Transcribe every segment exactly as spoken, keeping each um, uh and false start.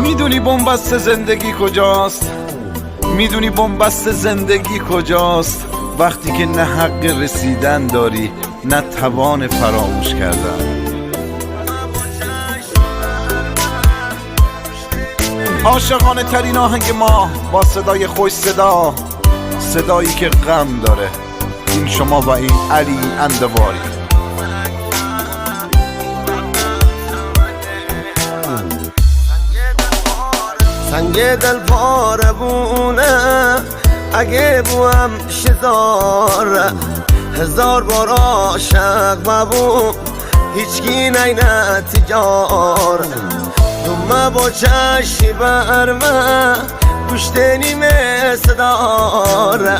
می‌دونی بن‌بست زندگی کجاست؟ می‌دونی بن‌بست زندگی کجاست؟ وقتی که نه حق رسیدن داری، نه توان فراموش کردن. عاشقانه ترین آهنگ ما با صدای خوش صدا، صدایی که غم داره. این شما و این علی اندواری. سنگ دل پاره بونه، اگه بوم شزار، هزار بار عاشق ببوم، هیچکی نینه تجار. دومه با چشی برمه، گوشتنی می صداره.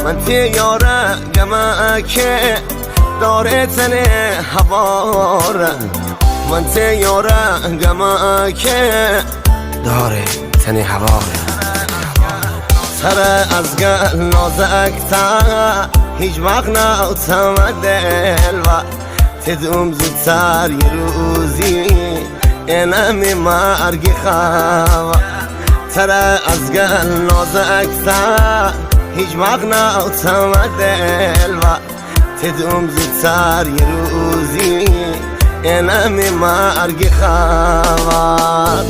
من تی یاره گمه که داره تنه هواره. من تی یاره گمه که داره تنه هواره. تره از گل نازک تا، هیچ وقت نوتم دل و تدوم زودتر یه روزی، اینمی مرگی خواه. تره از گل نازک تا، هیچ وقت نوتم دل و تدوم زودتر یه روزی، اینمی مرگی خواه.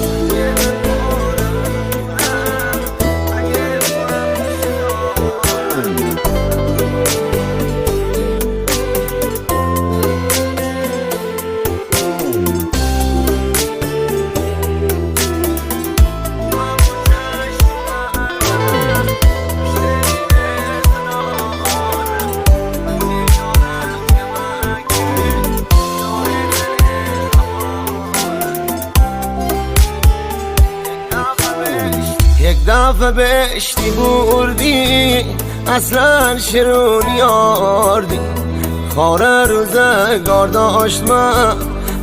یک دفعه بهشتی بردی، اصلاً شیرون یاردی. خاره روزگار داشت من،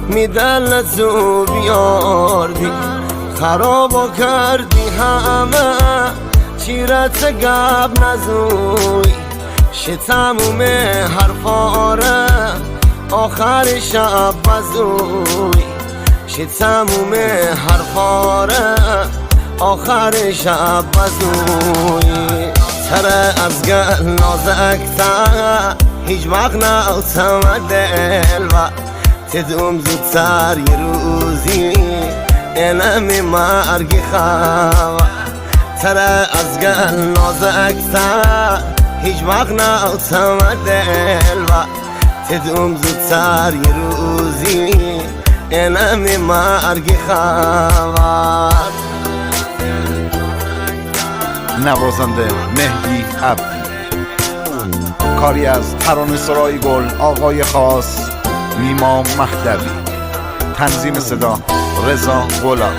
می دل تو بیاردی. خرابا کردی همه، چیرت گپ نزوی. شه تموم حرفا ره، آخر شب بزوی. شه تموم حرفا ره، آخر شب بزوی. تره از گل نازک تا، هیچ وقت نوتم دل و تدوم زودتر یه روزی، اینمی مرگی خواه. تره از گل نازک تا، هیچ وقت نوتم دل و تدوم زودتر یه روزی، اینمی مرگی خواه. نوازنده مهدی عبدی. کاری از ترانه‌سرای گل آقای خاص، نیما مهدوی. تنظیم صدا، رضا غلام.